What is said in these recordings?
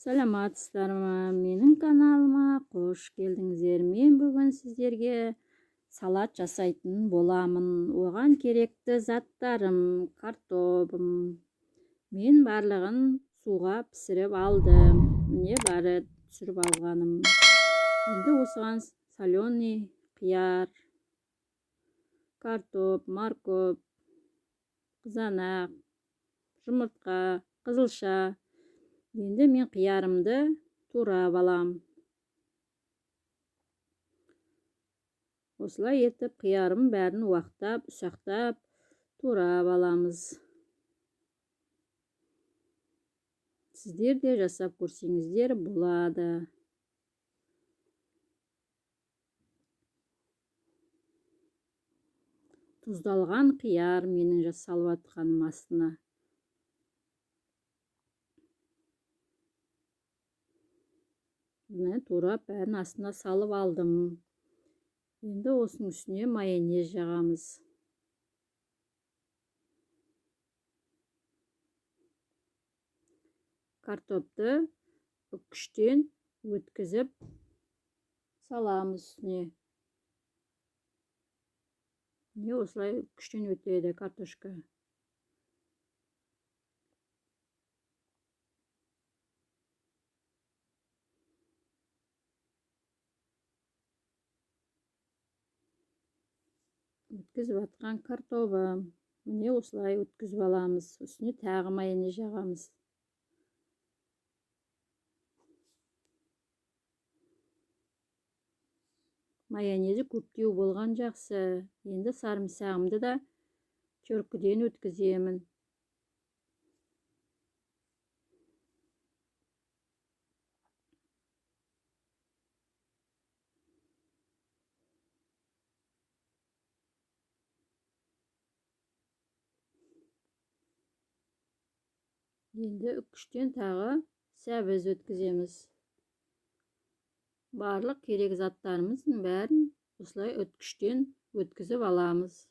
Саламатсыздар ма? Менің каналыма қош келдіңіздер. Мен бүгін сіздерге салат жасайтын боламын. Оған керекті заттарым: картобым. Мен барлығын суға пісіріп алдым. Міне бәрі түсіріп алғаным. Енді осыған соленый қияр, картоп, морковь, қызанақ, жұмыртқа, қызылша. Енді мен қиярымды турап алам. Осылай етіп қиярым бәрін уақтап, ұсақтап турап аламыз. Сіздер де жасап көрсеңіздер болады. Тұздалған қияр менің жасалып жатқаным астына. Міне турап бәрін астына салып алдым. Енді осының үстіне майонез жағамыз. Картопты үккіштен өткізіп саламыз үстіне. Міне осылай үккіштен өтеді картошка. Өткізіп атқан картобы. Міне осылай өткізіп аламыз. Үстіне тағы майонез жағамыз. Майонезі көптеу болған жақсы. Енді сарымсағымды да теркіден өткіземін. Енді үккіштен тағы сәбіз өткіземіз. Барлық керек заттарымыздың бәрін осылай үткіштен өткізіп аламыз.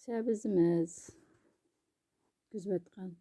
Сәбізіміз өткізіп жатқан.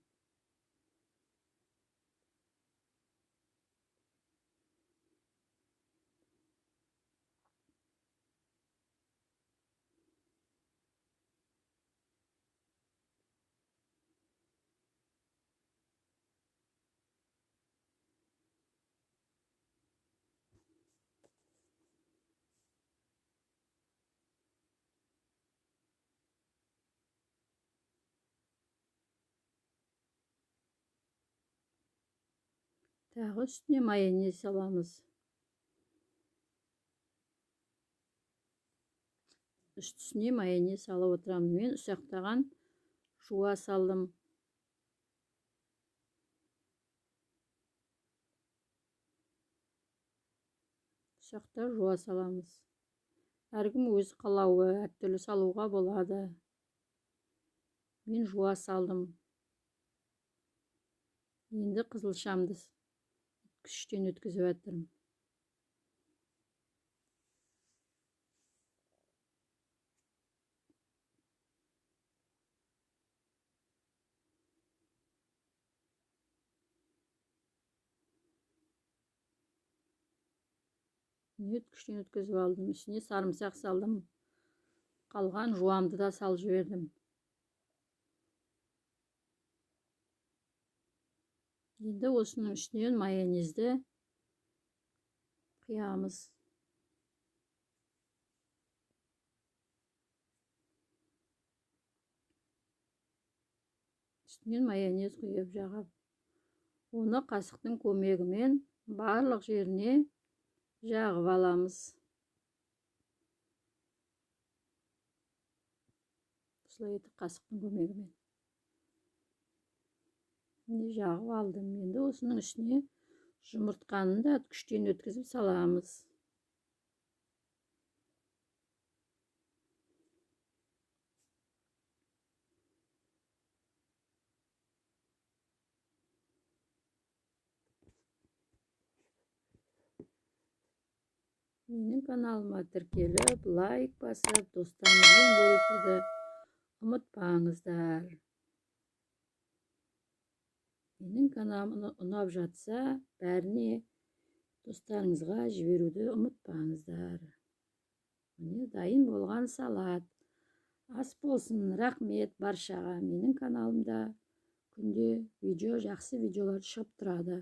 Тағы үстіне майонез саламыз. Үстісіне майонез салып отырамын. Мен ұсақтаған жуа салдым. Ұсақтап жуа саламыз. Әркім өз қалауы, әртүрлі салуға болады. Мен жуа салдым. Енді қызылшамды күштен өткізіп жатырмын. Күштен өткізіп алдым. Үстіне сарымсақ салдым. Қалған жуамды да салып жібердім. Енді осының үстінен майонезді құямыз. Үстінен майонез құйып жағып, оны қасықтың көмегімен барлық жеріне жағып аламыз. Осылай етіп қасықтың көмегімен. Міне жағып алдым. Енді осының үстіне жұмыртқаны да күштен өткізіп саламыз. Менің каналыма тіркеліп, лайк басып, достарыңызбен бөлісуді ұмытпаңыздар. Менің каналым ұнап жатса, бәріне, достарыңызға жіберуді ұмытпаңыздар. Міне, дайын болған салат. Ас болсын! Рахмет баршаға! Менің каналымда күнде видео, жақсы видеолар шығып тұрады.